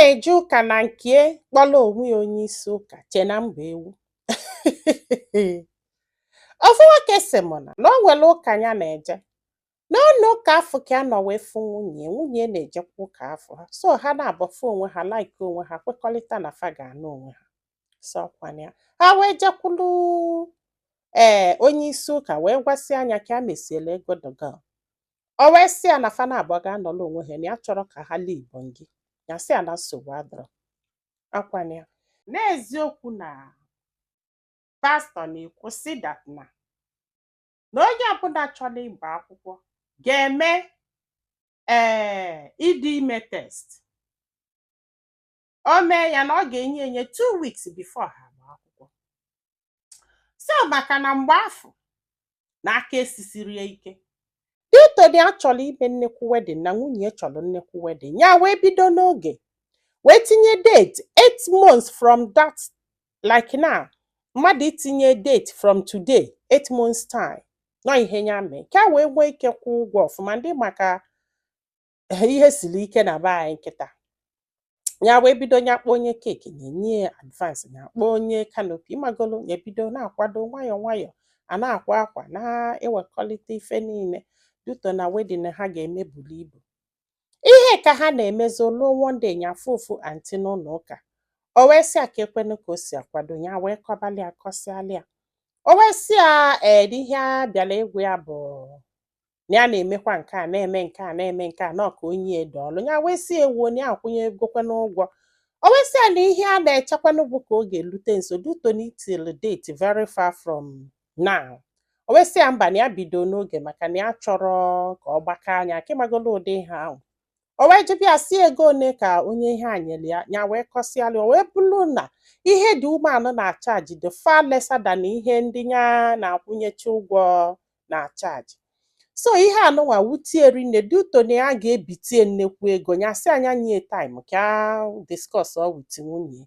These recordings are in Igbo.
Na-eje ụka na nke kpọrọ onwe ya onye isi ụka che na mba ewu. Ofu nwoke sị m na o nwere ụka ya na-eje n'ụlọ ụka afọ ka ya nọ wee fụ nwunye. Nwunye na-ejekwa ụka afọ, so ha na-abọfụ onwe ha, like onwe ha, kwekọrịta na fa ga-anụ onwe ha. So ọkwana ya, ha wee jekwulu ee onye isi ụka wee gwasị anya ka a mesiela ego the girl. O wee sị ya na fa na-abụọ ga-anọrọ onwe ha, na ya chọrọ ka ha lee ibongi. Ya sị ya na nsogbu adọrọ. Akwana ya n'eziokwu na pastọ na-ekwu sị that na onye ọbụla chọrọ ịgba akwụkwọ ga-eme ịdị ime test. O mee ya na ọ ga-enye enye 2 weeks before ha agba akwụkwọ. So maka na mgbe afọ na aka esisiri ya ike due to ya chọrọ ime nnekwu wedding na nwunye chọrọ nnekwu wedding, ya wee bido n'oge wee tinye date 8 months from that, like now mmadụ itinye date from today, 8 months time nọ ihe ya mee ka wee nwee ike kwụọ ụgwọ ọfụma. Ndị maka ihe siri ike na be anyị nkịta. Ya wee bido, ya kpọọ onye cake, na-enye ya advance, ya kpọọ onye canopy, ịmagolo, ya ebido na-akwado nwayọọ nwayọọ, a na-akwa akwa na-ewekọlịta ife niile due to na wedding ha ga-eme buru ibu. Ihe ka ha na-emezi luo, one day ya afụ ofu aunty n'ụlọ ụka. O wee sị ya ka ekwenụ ka o si akwado. Ya wee kọbalị ya, kọsịalị ya. O wee sị ya ee, na ihe a bịara ịgwa ya bụ na ya na-emekwa nke a, na-eme nke a, na-eme nke a, nọ ka onye edo ọlụ. Ya wee sị ewuo na ya akwụnye egokwe n'ụgwọ. O wee sị ya na ihe a na-echekwanụ bụ ka oge elute nso due to na itil date very far from now. O wee sị ya mba, na ya bido n'oge maka na ya chọrọ ka ọ gbaka anya ka ịmagolo ụdị ihe ahụ. O wee jụbịa ya sị ego one ka onye ihe a nyere ya. Ya wee kọsịalị. O wee bụrụ na ihe dị umeanụ na-acharge dị far lesser than ihe ndị ya na-akwụnyecha ụgwọ na-acharge. So ihe anụnwa wutie rinne due to na ya ga-ebitie nnekwu ego. Ya sị anya nye time ka discuss with nwunye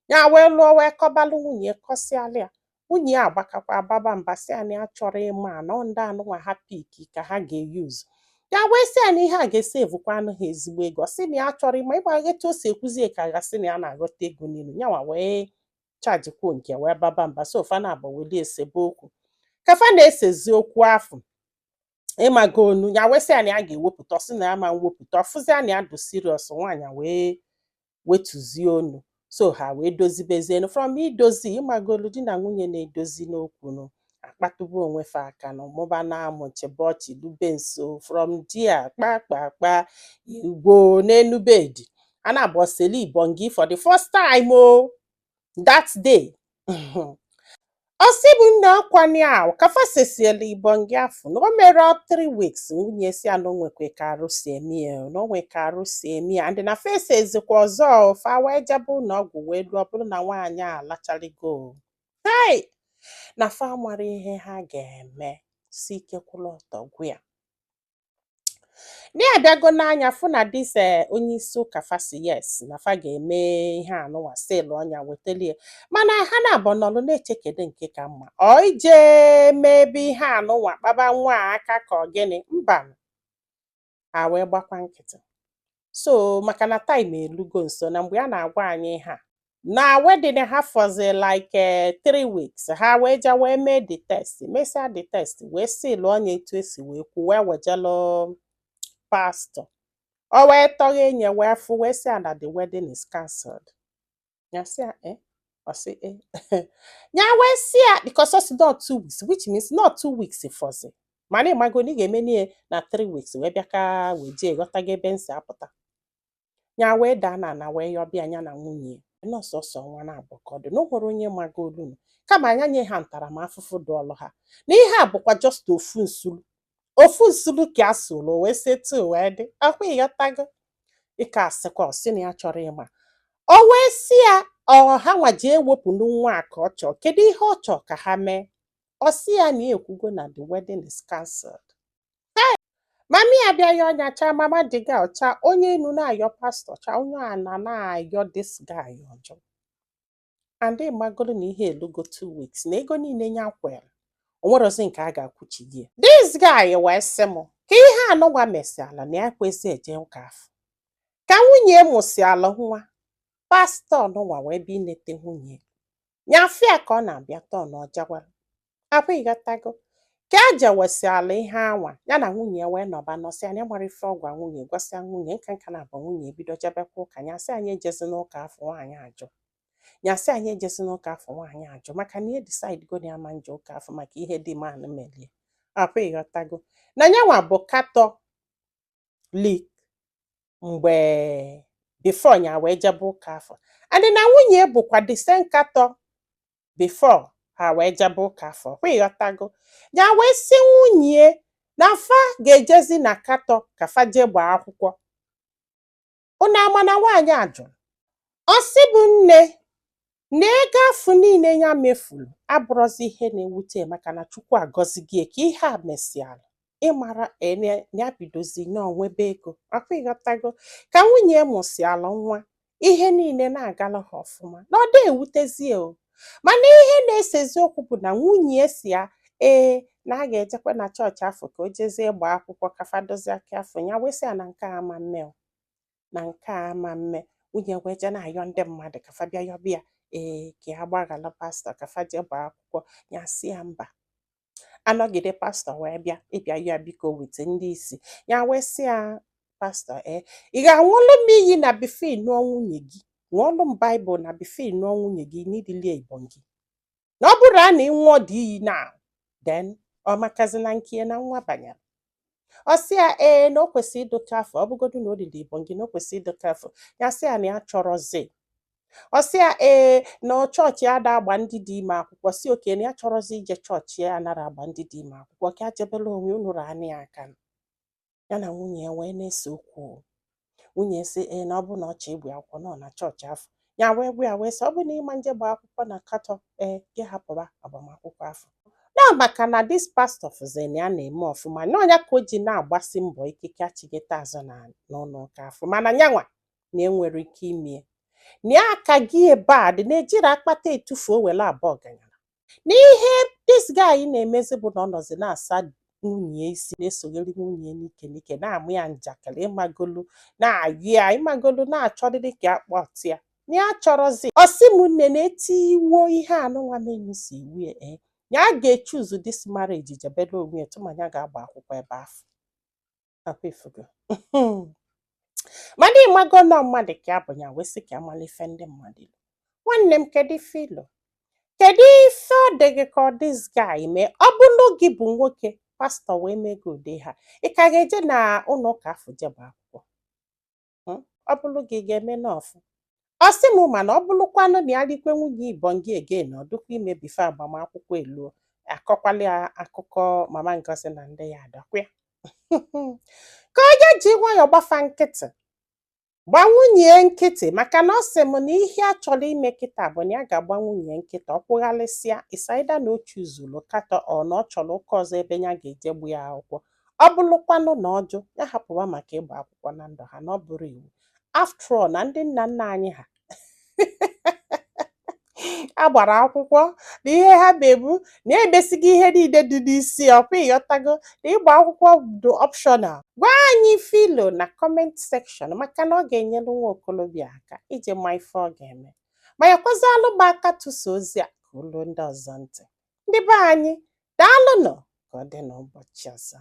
ya. Wee lụọ, wee kọbalụ nwunye, kọsịalị ya. Nwunye ya agbakakwa ababa mba, sị ya na ya chọrọ ịma na ọ ndị anụnwa ha pick ka ha ga-eyuzu. Ya wee sị ya na ihe a ga-esevukwa anụ ha ezigbo ego. Ọ sị na ya chọrọ ịma ịgba etu o si ekwuzie ka gasị na ya na-aghọta ego niile. Nyanwa wee chargekwuo nke wee baba mba. So fa na abụ weli esebe okwu. Ka fa na-esezi okwu afụ, ịmago onu, ya wee sị ya na ya ga-ewepụta. Ọ sị na ya ma mwepụta. Ọfụzi ya na ya dị serious. Nwaanyị wee wetuzie onu, so ha wee dozibezienu. From idozi, ịmagolu, di na nwunye na-edozi n'okwu nụ, akpatụba onwe fa aka na ọmụba na-amụ chebe ọchị lube nso. From there, kpa kpa kpa igbo n'enu bed, a na-abụ seli ibongi for the first time o that day. Ọ sị bụ nna ọkwani ahụ ka fa sesiela ibongi afụ na o mere 3 weeks, nwunye si ya na o nwekwe ka arụ si eme ya, na o nwe ka arụ si eme ya, and na fa esezikwa ọzọ. Fa wee jebe ụlọ ọgwụ wee luo, ọ bụrụ na nwaanyị a alachaligo. Hey, na fa mara ihe ha ga-eme si ike kwụrụ ọtọ gwụ ya. Na ya abịago n'anya fụ na this onye isi ụka fa si yes na fa ga-eme ihe anụnwa sịlụ ọnya wetalie, mana ha na-abụ nọlụ na-eche kedu nke ka mma, ọ ije mee ebe ihe anụnwa kpaba nwa a aka ka ọ gịnị. Mba, ha wee gbakwa nkịtị. So maka na time elugo nso na mgbe a na-agwa anyị ihe a na wedding ha fọzi like 3 weeks, ha wee ja wee mee the test, mesịa the test, wee sịlụ ọnya etu esi wee kwu, wee wejelụ pastọ. O wee tọghe enye wee fụ, wee sị ya na the wedding is cancelled. Ya sị ya eh, ọ sị eh. Ya wee sị ya because ọ sị not 2 weeks, which means not 2 weeks fọzi, mana ịmago na ị ga-eme n'ihe na 3 weeks wee bịa ka wee jee ghọtago ebe nsị apụta. Ya wee daa na ana wee yọbịa ya na nwunye ya nọọsọsọ nwa na-abụ ka ọ dị na o nwere onye mago olu, kama anya nye ha ntaramahụhụ dị ọlụ ha na ihe a bụkwa just ofu nsulu, ofu nsulu ka a sụrụ wee setu wee dị akwa. Ịghọtago ike asịkwa, ọ sị na ya chọrọ ịma. O wee sị ya ọ ha nwa ji ewepụ nwa a ka ọ chọọ, kedu ihe ọ chọọ ka ha mee? Ọ sị ya na ya ekwugo na the wedding is cancelled. Mami ya bịa ya ọnya cha, mama the girl cha, onye enu na-ayọ pastọ cha, onye ana na-ayọ this guy ọjọọ. And ịmagolo na ihe elugo 2 weeks na ego niile ya kwere, o nwerozi nke a ga-akwụchigi ya. This guy wee sị m ka ihe anụnwa mesịala na ya kwesị eje ụka afọ ka nwunye mụsịala nwa. Pastọ nụnwa wee bịa inete nwunye ya, afịa ka ọ na-abịa tọọ na ọjagwara akwa. Ịghọtago ka a jewesịala ihe anwa, ya na nwunye ya wee nọba nọsị anya gbara ife ọgwa nwunye, gwasịa nwunye nka nka na abụ. Nwunye ebido jebekwa ụka. Ya sị anyị ejezi n'ụka afọ, nwaanyị ajụ. Ya sị anyị ejezi n'ụka afọ, nwaanyị ajụ, maka na ihe decide go na ya ma nje ụka afọ maka ihe dị man melie akwa. Ịghọtago na nyanwa bụ Catholic mgbe before ya wee jebe ụka afọ, and na nwunye bụkwa the same Catholic before ha wee jebe ụka afọ kwa. Ịghọtago, ya wee sị nwunye na fa ga-ejezi na Catholic ka fa jee gbaa akwụkwọ. Unu ama na nwaanyị a jụrụ. Ọ sị bụ nne na ego afọ niile ya mefuru abụrụzi ihe na-ewute ya, maka na Chukwu agọzigo ya ka ihe a mesịalụ ịmara ene ya bidozi nọọ nwebe ego akwa. Ịghọtago ka nwunye mụsịalụ nwa, ihe niile na-agala ha ọfụma, na ọ dị ewutezie o. Mana ihe na-esezi okwu bụ na nwunye si ya ee na a ga-ejekwa na chọọchị afọ ka o jezie gbaa akwụkwọ ka fadozie aka afọ. Ya wee sị ya na nke a ama mme o, na nke a ama mme. Nwunye wee jee na-ayọ ndị mmadụ ka fa bịa yọbịa ee ka ya gbaghalụ pastọ ka fa jee gbaa akwụkwọ. Ya sị ya mba. Anọgide, pastọ wee bịa ịbịa ya biko wite ndị isi. Ya wee sị ya, "Pastọ, ee, ị ga-aṅụlụ m iyi na before ị nụọ nwunye gị, ṅụọlụ m Baịbụl na before ị nụọ nwunye gị n'idilie ibọn gị, na ọ bụrụ a na ị ṅụọ dị iyi na then ọ makazi na nke na nwa banyere." Ọ sị ya ee, na o kwesịrị ịdụka afọ, ọ bụgodu na o riri ibọn gị, na o kwesịrị ịdụka afọ. Ya sị ya na ya chọrọzi. Ọ sị ya ee, na chọọchị ya da agba ndị dị ime akwụkwọ. Si oke na ya chọrọzi ije chọọchị ya anara agba ndị dị ime akwụkwọ, ka ya jebela onwe unu raanị ya aka. Ya na nwunye ya wee na-ese okwu. Nwunye sị ee, na ọ bụ na ọ chọọ igbu akwụkwọ nọ na chọọchị afọ. Ya wee gwa ya wee sị, ọ bụ na ịma nje gba akwụkwọ na Catholic, ee, gị hapụba agbamakwụkwọ afọ na maka na this pastor fụzi na ya na-eme ọfụma, na ọnya ka o ji na-agbasi mbọ ikike achịgịta azụ na n'ụlọ ụka afọ. Mana nyanwa na enwere ike imie na ya aka gị ebe a dị na-ejiri akpata etufuo were abụọ ọganyala. Na ihe this guy na-emezi bụ na ọ nọzi na-asa nwunye isi, na-esogheri nwunye n'ike n'ike, na-amụ ya njakịrị, ịmagolu na-ayị ya, ịmagolu na-achọrịrị ka akpọtụ ya na ya chọrọzi. Ọ sị m nne, na-eti iwo ihe anụnwa menu si iwu ee, ya ga-echuzu this marriage jebere onwe ya tụma ya ga-agba akwụkwọ ebe afọ akwa ifugo. Mana ịmago nọ mmadụ ka ya bụ, ya wee sị ka amala ife ndị mmadụ ilo. Nwanne m, kedu ife ilo? Kedu ife ọ dị gị ka ọ this guy mee? Ọ bụrụ gị bụ nwoke, pastọ wee mee gị ụdị ha, ị ka ga-eje na ụlọ ụka afọ jee gbaa akwụkwọ? Ọ bụrụ gị, ị ga-eme nọọfụ? Ọ sị m mana ọ bụrụkwanụ na ya likwe nwunye ibọn gị again, na ọ dịkwa ime before agbamakwụkwọ eluo, akọkwala ya akụkọ mama Ngozi na ndị ya adọkwa ya ka onye ji nwayọọ gbafa nkịtị, gba nwunye nkịtị, maka na ọ sị m na ihe a chọrọ ime kịta bụ na ya ga-agba nwunye nkịtị. Ọ kwụghalịsịa isaida na o chuzulu Catholic, ọ na ọ chọrọ ụka ọzọ ebe ya ga-eje gbu ya akwụkwọ. Ọ bụrụkwanụ na ọ jụ, ya hapụwa maka ịgba akwụkwọ na ndụ ha, na ọ bụrụ iwu. After all, na ndị nna nna anyị ha a gbara akwụkwọ na ihe ha mebu na emesigo ihe niile dị n'isi ọkwa. Ịghọtago na ịgba akwụkwọ dị optional. Gwa anyị filo na comment section, maka na ọ ga-enyere nwa okolobịa aka iji ma ife ọ ga-eme, ma ya kwazalụ m aka tụsa ozi a ka olu ndị ọzọ ntị. Ndị be anyị, daalụnụ. Ka ọ dị n'ụbọchị ọzọ.